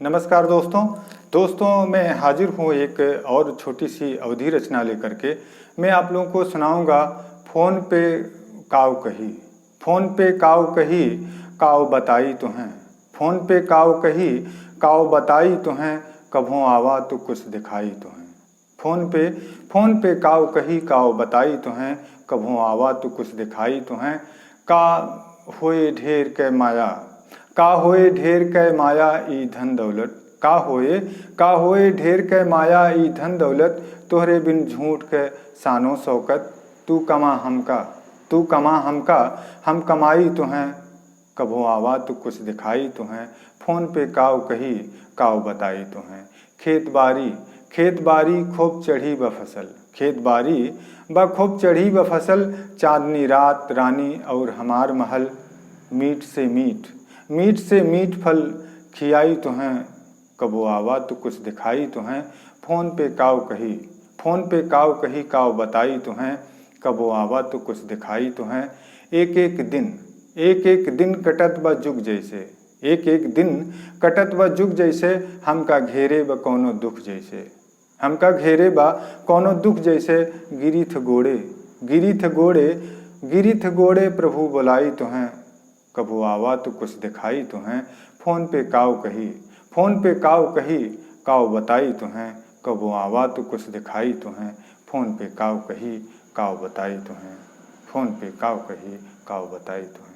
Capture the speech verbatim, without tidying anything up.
नमस्कार दोस्तों। दोस्तों, मैं हाजिर हूँ एक और छोटी सी अवधी रचना लेकर के। मैं आप लोगों को सुनाऊंगा फोन पे काव कही। फोन पे काव कही, काव बताई तुहें। फोन पे काव कही, काव बताई तुहें। कभों आवा तो कुछ दिखाई तुहें। फोन पे, फोन पे काव कही, काव बताई तुहें। कभों आवा तो कुछ दिखाई तुहें। का होए ढेर कै माया, का होए ढेर कै माया ई धन दौलत। का होए, का होए ढेर कै माया ई धन दौलत। तोहरे बिन झूठ कै सानो शौकत। तू कमा हमका, तू कमा हमका, हम कमाई तुहें। कभों आवा तो कुछ दिखाई तुहें। फोन पे काव कही, काव बताई तुहें। खेत बारी, खेत बारी खूब चढ़ी बा फसल। खेत बारी बा खूब चढ़ी बा फसल। चांदनी रात रानी और हमार महल। मीठ से मीठ, मीठ से मीठ फल खियाई तुहें। कबो आवा तो कुछ दिखाई तुहें। फोन पे काव कही, फोन पे काव कही, काव बताई तुहें। कबो आवा तो कुछ दिखाई तुहें। एक एक दिन, एक एक दिन कटत बा जुग जैसे। एक एक दिन कटत बा जुग जैसे। हमका घेरे बा कौनो दुख जैसे। हमका घेरे बा कौनो दुख जैसे। गिरिथ गोड़े, गिरिथ गोड़े, गिरिथ गोड़े प्रभु बोलाई तुहें। कबो आवा तो कुछ दिखाई तुहें। फोन पे काव कही, फोन पे काव कही, काव बताई तुहें। कबो आवा तो कुछ दिखाई तुहें। फोन पे काव कही, काव बताई तुहें। फोन पे काव कही, काव बताई तुहें।